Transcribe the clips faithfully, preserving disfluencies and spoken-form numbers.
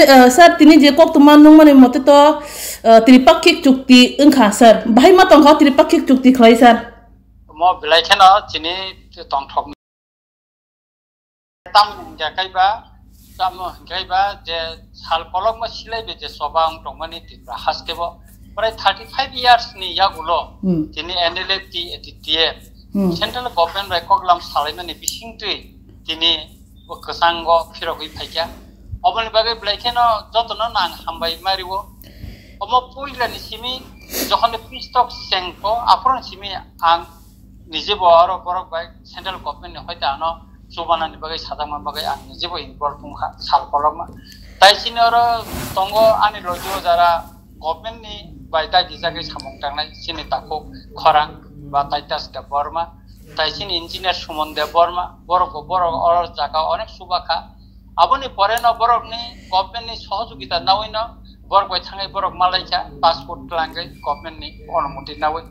Eh, sir, tini je koktwma nungmani mote to, eh, tripakhik chukti wngkha, sir. Bahai ma tongkha tripakhik chukti khlai, sir? Mo belai kheno chini tongthok. Tamo hingkha kaiba, tamo hingkha kaiba je sal kolokma silaibe je soba wng tongmani Tripura haste bo. Prai thirty five years ni yagulo Hmm. tini N L F T, A T T F, Hmm. central government bai koklam salaimani bisingtwi tini bo kwchango phirogwi phaikha. Oboni bagwi belai kheno jotono nang hambai mario. Omo puilani simi jokhon peace talk sengkho, aphuruni simi ang nije bo oro borok bai central government ni hoite ano chubanani bagwi sajakma bagwi ang nije bo involve wngkha sal kolokma. Tai chini oro tongo ani logi o jara government ni bai dagi jagwi samung tangnai chini takhuk khorang ba Titus Debbarma, tai chini engineer Suman Debbarma, borok bo borok oro jaga onek chuba kha. Aboni pore no borok ni government ni sohojogita nawi no borok bai thangwi borok malaikha passport twlangwi government ni onumoti nawi.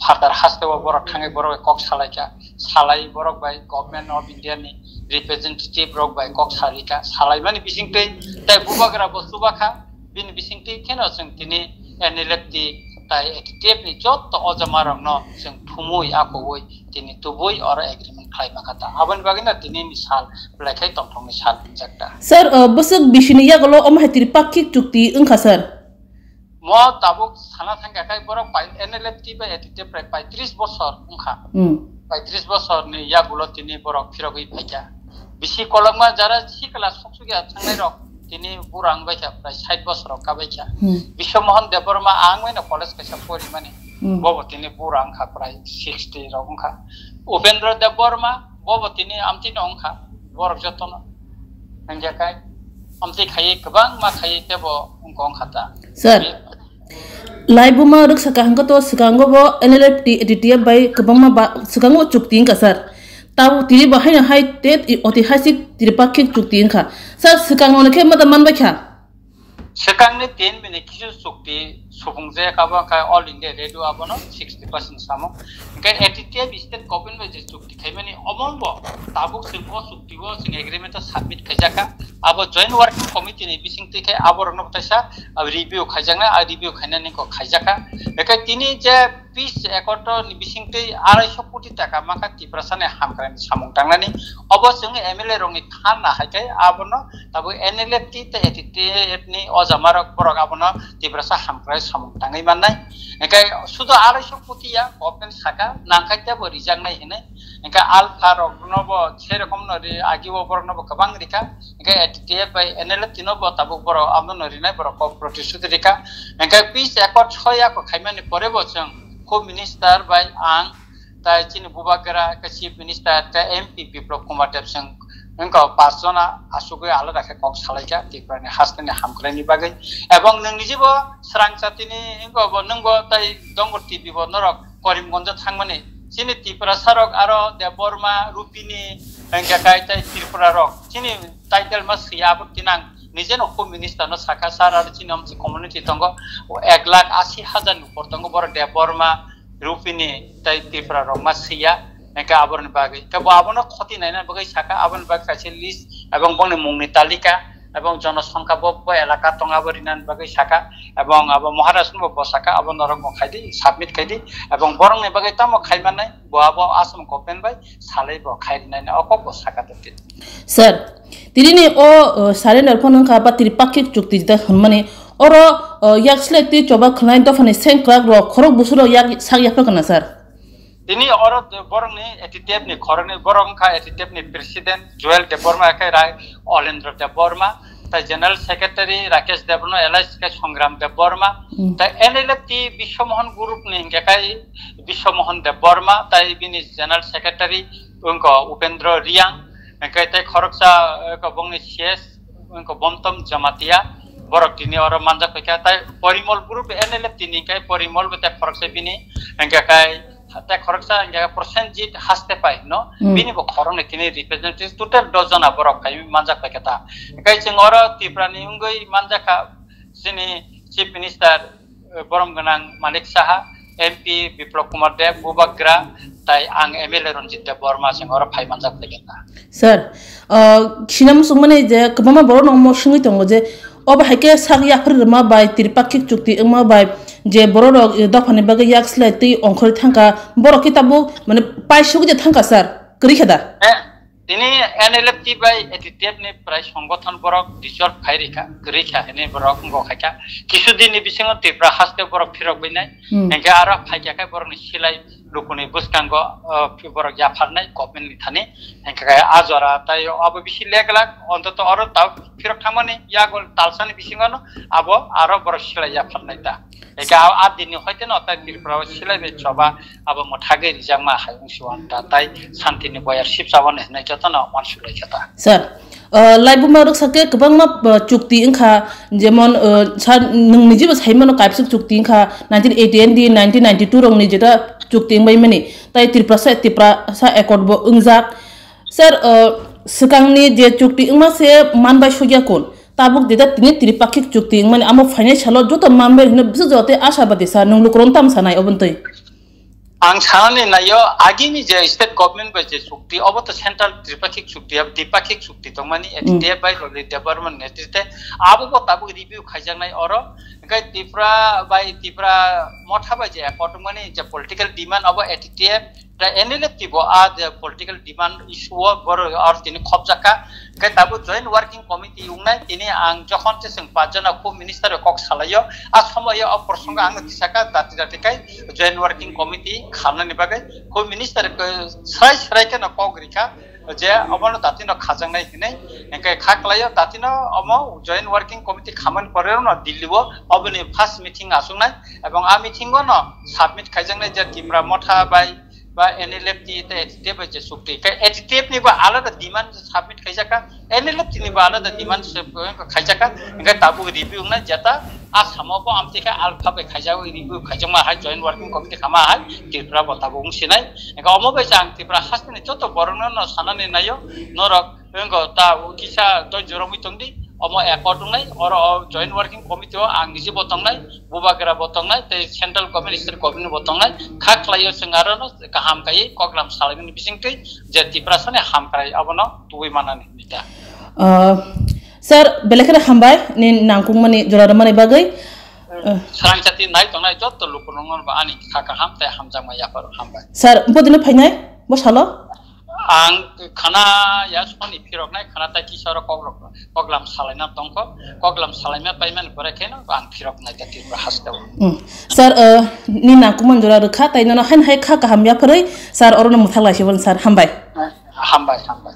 Phatar haste o borok thangwi borok bai kok salaikha, salai borok bai Government of India ni representative rok bai kok salikha, salaimani bisingtwi tai bubagra bo chubakha, bini bisingtwi kheno chwng tini N L F T tai A T T F ni jotto ojama rokno chwng thumui akoui tini tubui oro agreement khlai mankha ta. Aboni bagwino tini ni sal belai khai tongthokni sal wngjak ta. Sir, uh, bwswk bisini yagulo omo hai tripakhik chukti wngkha, sir? Mo tabuk sana thangkha khai borok pai N L F T bai A T T F bai paitris bosor wngkha. Hmm. Paitris bosor ni yagulo tini borok phirogwi phaikha. Bisi kolokma jara sikla soksukya thangnai rok tini bura wngbaikha, prai sait bosor rok kabaikha. Hmm. Biswa Mohan Debbarma ang bai no college kaisa porimani. Hmm. Bobo tini bura wngkha, prai sixty rok wngkha. Upendra Debbarma bobo tini amtwi no wngkha. Borok jotono. Hingkhe kai amtwi khaiwi kwbangma khaiwi tebo wngkha wngkha ta. Sir, laibuma rwksa kaham khe to swkango bo N L F T, A T T F bai kwbangma ba-, swkango chukti wngkha, sir. Tabo tini bo haino hai te i-, otihaisik tripakhik chukti wngkha. Sir, swkangno khe mata manbai kha. Swkangni tin minute kisu chukti subungjak abo khe All India Radio abono sixty percent samung. Hingkhe A T T F state government bai je chukti khaimani omo bo tabuk chwng o chukti o chwng agreement o submit khaijakha. Abo Joint Working Committee ni bisingtwi khe aborokno bwtaisa review khaijaknai, a review khainani kok khaijakha. Hingkhe tini je peace accord ni bisingtwi arai so koti taka mankha Tiprasa ni hamkrai ni samung tangnani. Obo chwng M L A rokni kha na hai khe abono tabuk N L F T tei A T T F ni ojama rok borok abono Tiprasa hamkrai samung tangwi mannai. Hingkhe sudo arai so koti ya government saka nangkha tebo rijaknai hinwi. Hingkhe alpha rokno bo sei rokomno ri, agi o borokno bo kwbang rikha. Hingkhe A T T F bai N L F T no bo tabuk borok abono rinai borok kok protest rikha. Hingkhe peace accord soya kok khaimani pore bo chwng Home Minister bai ang tai chini bubagra khe Chief Minister tei M P Biplab Kumar Deb Singh wngkha, pas jona asugwi alada khe kok salaikha Tripura ni hasteni hamkraini bagwi. Ebong nwng nijibo swrang chatini wngkha bo nwngbo tai Dongor T V bo norok Karimganj o thangmani. Chini Tiprasa rok aro Debbarma, Rupini, hingkhe kai tai Tripura rok. Chini title ma swiya abo tinang nije no Home Minister no saka sir aro chini omsi community tongo ek lakh asi hajar ni upor tongo borok Debbarma, Rupini tai Tripura rok ma swiya. Hingkhe aboroni bagwi. Khe bo abono khoti naina bagwi saka aboni bagwi kaisa list ebong bongni mungni talika. Ebong jonosongkha bo, bo elaka tong abo rinani bagwi saka, ebong abo Maharaj no bo saka, abo norok bo khaidi, submit khaidi, ebong borokni bagwi tamo khaimanai, bo abo Assam government bai salai bo khai rinani o kok bo saka tongdi. Sir, tini ni o, o, surrender phone wngkha ba tripakhik chukti jeta hwnmani, oro, o, yak slek twi choba khwnai dophani sengkrak rok khorok busuro yak sak yapha kana, sir? Tini oro borokni A T T F ni khoroknwi borok wngkha A T T F ni President Joel Debbarma, khe Rai Olendra Debbarma, tai General Secretary Rakesh Debbarma, allies khe Songram Debbarma, Hmm. tai N L F T Biswamohan Group ni hingkhe khai Biswamohan Debbarma, tai bini General Secretary wngkha Upendra Riang, hingkhe tai khoroksa, eh, wngkha bongni C S wngkha Bomtom Jamatia, borok tini oro manjak paikha, tai Porimol Group N L F T ni hingkhe Porimol bo tai khoroksa bini, hingkhe khai tei khoroksa hingkhe Prosenjit Hastepai no, Hmm. bini bo khoroknwi tini representative total dos jona borok khai manjak paikha ta. Hingkhe chwng oro Tripura ni wngwi manjakha chini Chief Minister, eh, borom gwnang Manik Saha, M P Biplab Kumar Deb, Bubagra, tai ang M L A Ranjit Debbarma chwng oro phai manjak paikha ta. Sir, uh, sinam sungmani je kwbangma borok no omo swngwi tongo je obo hai khe sak yaphar rwma bai tripakhik chukti wngma bai je borok rok dophani bagwi yak slai twi ongkhorwi thangkha, borok khe tabuk mane paisugwi je thangkha sir, kwrwi khe da? Eh, tini N L F T bai A T T F ni prai songothon borok dissolve khai rikha, kwrwi kha hwnwi borok wngkha khaikha. Kisu din ni bisingo Tripura haste borok phirok bai nai, Hmm. hwnkhe aro phaikha khe borok ni silai lukuni bwskango, uh, borok yapharnai government ni thani, hwnkhe a jora tai abo bisi lek lak, ontoto oro ta phirok thangmani yago talsani bisingono abo aro borok silai yapharnai ta. Hwnkhe a, a dinni hoiteno tai Tripura o silai bai choba abo mwthagwi rijakma hai wngsi wanta tai santini boyar sipsaboni hwnwi jotono uansuk lai kha ta. Sir, uh, laibuma rwksa khe kwbangma, uh, chukti wngkha, jemon, uh, sa nwng nijibo saimano kaipsuk chukti wngkha nineteen eighty-eight di nineteen ninety-two rokni jeta chukti wngbaimani, tai Tiprasa, Tiprasa accord bo wngjak. Sir, uh, swkangni je chukti wngma se manbai sugya kun, tabuk jeta tini tripakhik chukti wngmani amo phainai salo joto manbai hwnwi bwsajwk tei ashabadi sa nwng lukurokno tamo sanai oboni twi? Ang sanani naio, agini je state government bai je chukti, obo to central tripakhik chukti, abo dipakhik chukti tongmani, Hmm. A T T F bai Rajit Debbarma netrite, abo bo tabuk review khaijaknai oro. Hwnkhe Tripura bai Tripura motha bai je accord tongmani je political demand, obo A T T F, da N L F T bo a je political demand issue o boro or tini khopjakha. Hwnkhe tabuk joint working committee wngnai, tini ang jokhon se chwng pachjona khu minister bai kok salaio, a somoio o prosongo ang tisaka dati dati kai joint working committee khamnani bagwi khu minister, eh, srai srai kheno kok rikha je obono datino khajaknai hinwi, hwnkhe kha klaio datino omo joint working committee khamani poreno Delhi o oboni first meeting achuknai ebong a meeting o no submit khaijaknai je Tipra motha bai ba N L F T tei A T T F bai je chukti, khe A T T F ni bo alada demand submit khaijakha, N L F T ni bo alada demand se-, khaijakha, hwnkhe tabuk review wngnai jeta a samo bo amtwi khe alpha bai khaijak, review khaijakma hai joint working committee khama hai Tripura bo tabuk wngsinai, hwnkhe omo bai se ang Tripura hasteni joto borokno no sanani naio, norok wngkha ta o kisa doijo romwi tongdi, omo accord wngnai, oro o joint working committee o ang niji bo tongnai, bubagra bo tongnai, tei central government, state government bo tongnai, kha khlaio chwng aro no kaham kaiwi koklam salaimani bisingtwi je Tiprasa ni hamkrai abono tubui manani hwnwi ta. Ah, sir, belai kheno hambai ni nangkukmani jora rwmani bagwi. Ah. Swrang chati nai tongnai joto lukurokno bo ani kha kaham tei hamjakma yapharo hambai. Sir, bodino phainai bo salo? Ang khana ya soni phiroknai khana tai kisa oro kokrok koklam salaina tongkho, koklam salaima paimani pore kheno ang phiroknai ta Tripura hasteo. Hmm. Sir, uh, ni nangkukmani jora rwkha, tai nono haino hai kha kaham yapharwi, sir, orono mwthak laisibon, sir, hambai. Hambai, hambai.